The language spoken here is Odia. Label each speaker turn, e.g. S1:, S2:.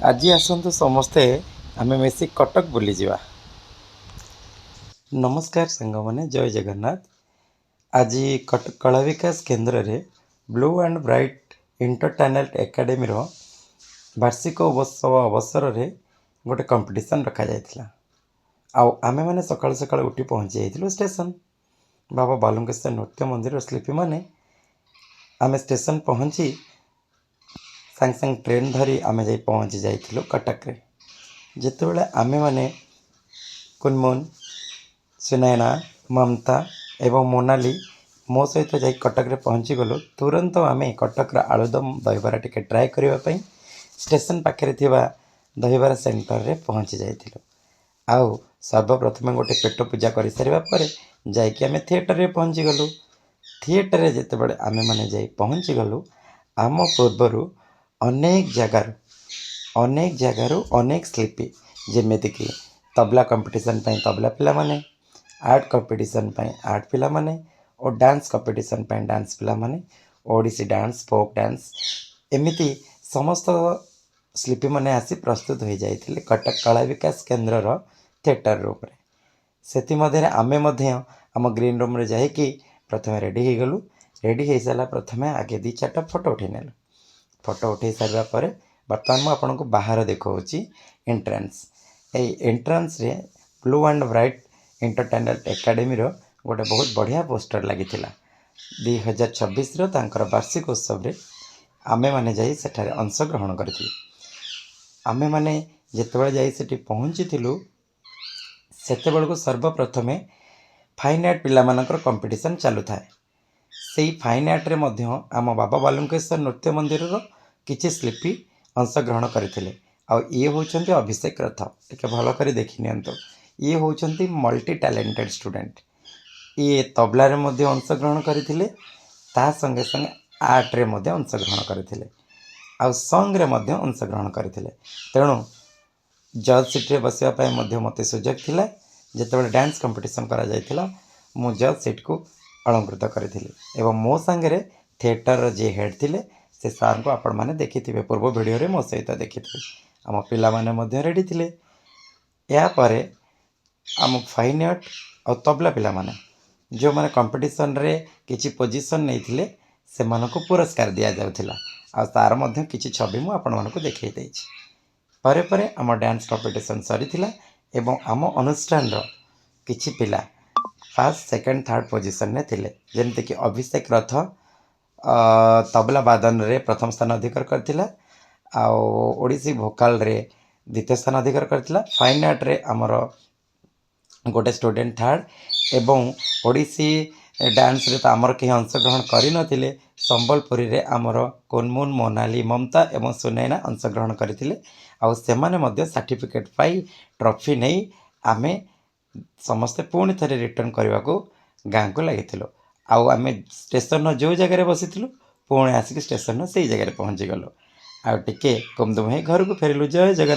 S1: ଆଜି ଆସନ୍ତୁ ସମସ୍ତେ ଆମେ ମିଶି କଟକ ବୁଲିଯିବା। ନମସ୍କାର ସାଙ୍ଗମାନେ, ଜୟ ଜଗନ୍ନାଥ। ଆଜି କଟକ କଳା ବିକାଶ କେନ୍ଦ୍ରରେ ବ୍ଲୁ ଆଣ୍ଡ ବ୍ରାଇଟ୍ ଇଣ୍ଟରଟ୍ୟାଲେଣ୍ଟ ଏକାଡେମୀର ବାର୍ଷିକ ଉତ୍ସବ ଅବସରରେ ଗୋଟେ କମ୍ପିଟିସନ୍ ରଖାଯାଇଥିଲା। ଆଉ ଆମେମାନେ ସକାଳୁ ସକାଳୁ ଉଠି ପହଞ୍ଚି ଯାଇଥିଲୁ ଷ୍ଟେସନ। ବାବା ବାଲୁଙ୍କେଶ୍ୱର ନୃତ୍ୟ ମନ୍ଦିର ଶିଳ୍ପୀମାନେ ଆମେ ଷ୍ଟେସନ ପହଞ୍ଚି ସାଙ୍ଗେ ସାଙ୍ଗେ ଟ୍ରେନ୍ ଧରି ଆମେ ଯାଇ ପହଞ୍ଚି ଯାଇଥିଲୁ କଟକରେ। ଯେତେବେଳେ ଆମେମାନେ କୁନମୁନ, ସୁନୟନା, ମମତା ଏବଂ ମୋନାଲି ମୋ ସହିତ ଯାଇ କଟକରେ ପହଞ୍ଚିଗଲୁ, ତୁରନ୍ତ ଆମେ କଟକର ଆଳୁଦମ ଦହିବରା ଟିକେ ଟ୍ରାଏ କରିବା ପାଇଁ ଷ୍ଟେସନ ପାଖରେ ଥିବା ଦହିବରା ସେଣ୍ଟରରେ ପହଞ୍ଚି ଯାଇଥିଲୁ। ଆଉ ସର୍ବପ୍ରଥମେ ଗୋଟେ ପେଟ ପୂଜା କରିସାରିବା ପରେ ଯାଇକି ଆମେ ଥିଏଟରରେ ପହଞ୍ଚିଗଲୁ। ଥିଏଟରରେ ଯେତେବେଳେ ଆମେମାନେ ଯାଇ ପହଞ୍ଚିଗଲୁ, ଆମ ପୂର୍ବରୁ ଅନେକ ଜାଗାରୁ ଅନେକ ଶିଳ୍ପୀ, ଯେମିତିକି ତବଲା କମ୍ପିଟିସନ୍ ପାଇଁ ତବଲା ପିଲାମାନେ, ଆର୍ଟ କମ୍ପିଟିସନ୍ ପାଇଁ ଆର୍ଟ ପିଲାମାନେ ଓ ଡାନ୍ସ କମ୍ପିଟିସନ୍ ପାଇଁ ଡାନ୍ସ ପିଲାମାନେ, ଓଡ଼ିଶୀ ଡାନ୍ସ, ଫୋକ୍ ଡାନ୍ସ, ଏମିତି ସମସ୍ତ ଶିଳ୍ପୀମାନେ ଆସି ପ୍ରସ୍ତୁତ ହୋଇଯାଇଥିଲେ କଟକ କଳା ବିକାଶ କେନ୍ଦ୍ରର ଥିଏଟର ରୁମ୍ରେ। ସେଥିମଧ୍ୟରେ ଆମେ ମଧ୍ୟ ଆମ ଗ୍ରୀନ୍ ରୁମ୍ରେ ଯାଇକି ପ୍ରଥମେ ରେଡ଼ି ହେଇଗଲୁ। ରେଡ଼ି ହେଇସାରିଲା ପ୍ରଥମେ ଆଗେ ଦୁଇ ଚାରିଟା ଫଟୋ ଉଠେଇ ନେଲୁ। ଫଟୋ ଉଠେଇ ସାରିବା ପରେ ବର୍ତ୍ତମାନ ମୁଁ ଆପଣଙ୍କୁ ବାହାର ଦେଖାଉଛି ଏଣ୍ଟ୍ରାନ୍ସ। ଏଇ ଏଣ୍ଟ୍ରାନ୍ସରେ ବ୍ଲୁ ଆଣ୍ଡ ବ୍ରାଇଟ୍ ଇଣ୍ଟରଟ୍ୟାଲେଣ୍ଟ ଏକାଡେମୀର ଗୋଟେ ବହୁତ ବଢ଼ିଆ ପୋଷ୍ଟର ଲାଗିଥିଲା। 2026ର ତାଙ୍କର ବାର୍ଷିକ ଉତ୍ସବରେ ଆମେମାନେ ଯାଇ ସେଠାରେ ଅଂଶଗ୍ରହଣ କରିଥିଲୁ। ଆମେମାନେ ଯେତେବେଳେ ଯାଇ ସେଠି ପହଞ୍ଚିଥିଲୁ, ସେତେବେଳକୁ ସର୍ବପ୍ରଥମେ ଫାଇନ୍ ଆର୍ଟ ପିଲାମାନଙ୍କର କମ୍ପିଟିସନ୍ ଚାଲୁଥାଏ। ସେଇ ଫାଇନ୍ ଆର୍ଟରେ ମଧ୍ୟ ଆମ ବାବା ବାଲୁଙ୍କେଶ୍ୱର ନୃତ୍ୟ ମନ୍ଦିରର କିଛି ଶିଳ୍ପୀ ଅଂଶଗ୍ରହଣ କରିଥିଲେ। ଆଉ ଇଏ ହେଉଛନ୍ତି ଅଭିଷେକ ରଥ। ଟିକେ ଭଲ କରି ଦେଖି ନିଅନ୍ତୁ। ଇଏ ହେଉଛନ୍ତି ମଲ୍ଟି ଟ୍ୟାଲେଣ୍ଟେଡ଼ ଷ୍ଟୁଡ଼େଣ୍ଟ। ଇଏ ତବଲାରେ ମଧ୍ୟ ଅଂଶଗ୍ରହଣ କରିଥିଲେ, ତା ସଙ୍ଗେ ସଙ୍ଗେ ଆର୍ଟରେ ମଧ୍ୟ ଅଂଶଗ୍ରହଣ କରିଥିଲେ ଆଉ ସଙ୍ଗରେ ମଧ୍ୟ ଅଂଶଗ୍ରହଣ କରିଥିଲେ। ତେଣୁ ଜଜ୍ ସିଟ୍ରେ ବସିବା ପାଇଁ ମଧ୍ୟ ମୋତେ ସୁଯୋଗ ଥିଲା। ଯେତେବେଳେ ଡ୍ୟାନ୍ସ କମ୍ପିଟିସନ୍ କରାଯାଇଥିଲା, ମୁଁ ଜଜ୍ ସିଟ୍କୁ ଅଳଙ୍କୃତ କରିଥିଲି ଏବଂ ମୋ ସାଙ୍ଗରେ ଥିଏଟରର ଯିଏ ହେଡ଼୍ ଥିଲେ, ସେ ସାର୍ଙ୍କୁ ଆପଣମାନେ ଦେଖିଥିବେ, ପୂର୍ବ ଭିଡ଼ିଓରେ ମୋ ସହିତ ଦେଖିଥିବେ। ଆମ ପିଲାମାନେ ମଧ୍ୟ ରେଡ଼ି ଥିଲେ। ଏହାପରେ ଆମ ଫାଇନ୍ ଆର୍ଟ ଆଉ ତବଲା ପିଲାମାନେ, ଯେଉଁମାନେ କମ୍ପିଟିସନ୍ରେ କିଛି ପୋଜିସନ୍ ନେଇଥିଲେ, ସେମାନଙ୍କୁ ପୁରସ୍କାର ଦିଆଯାଉଥିଲା। ଆଉ ତା'ର ମଧ୍ୟ କିଛି ଛବି ମୁଁ ଆପଣମାନଙ୍କୁ ଦେଖାଇ ଦେଇଛି। ପରେ ପରେ ଆମ ଡ୍ୟାନ୍ସ କମ୍ପିଟିସନ୍ ସରିଥିଲା ଏବଂ ଆମ ଅନୁଷ୍ଠାନର କିଛି ପିଲା ଫାର୍ଷ୍ଟ, ସେକେଣ୍ଡ, ଥାର୍ଡ଼ ପୋଜିସନ୍ରେ ଥିଲେ। ଯେମିତିକି ଅଭିଷେକ ରଥ ତବଲା ବାଦନରେ ପ୍ରଥମ ସ୍ଥାନ ଅଧିକାର କରିଥିଲା ଆଉ ଓଡ଼ିଶୀ ଭୋକାଲରେ ଦ୍ୱିତୀୟ ସ୍ଥାନ ଅଧିକାର କରିଥିଲା। ଫାଇନ୍ ଆର୍ଟରେ ଆମର ଗୋଟେ ଷ୍ଟୁଡ଼େଣ୍ଟ ଥାର୍ଡ଼ ଏବଂ ଓଡ଼ିଶୀ ଡ୍ୟାନ୍ସରେ ତ ଆମର କେହି ଅଂଶଗ୍ରହଣ କରିନଥିଲେ। ସମ୍ବଲପୁରୀରେ ଆମର କୁନମୁନ, ମୋନାଲି, ମମତା ଏବଂ ସୁନୈନା ଅଂଶଗ୍ରହଣ କରିଥିଲେ। ଆଉ ସେମାନେ ମଧ୍ୟ ସାର୍ଟିଫିକେଟ୍ ପାଇ, ଟ୍ରଫି ନେଇ ଆମେ ସମସ୍ତେ ପୁଣି ଥରେ ରିଟର୍ଣ୍ଣ କରିବାକୁ ଗାଁକୁ ଲାଗିଥିଲୁ। ଆଉ ଆମେ ଷ୍ଟେସନର ଯେଉଁ ଜାଗାରେ ବସିଥିଲୁ, ପୁଣି ଆସିକି ଷ୍ଟେସନର ସେଇ ଜାଗାରେ ପହଞ୍ଚିଗଲୁ। ଆଉ ଟିକେ କୁମୁଦୁମ ହେଇ ଘରକୁ ଫେରିଲୁ। ଜୟ ଜଗନ୍ନାଥ।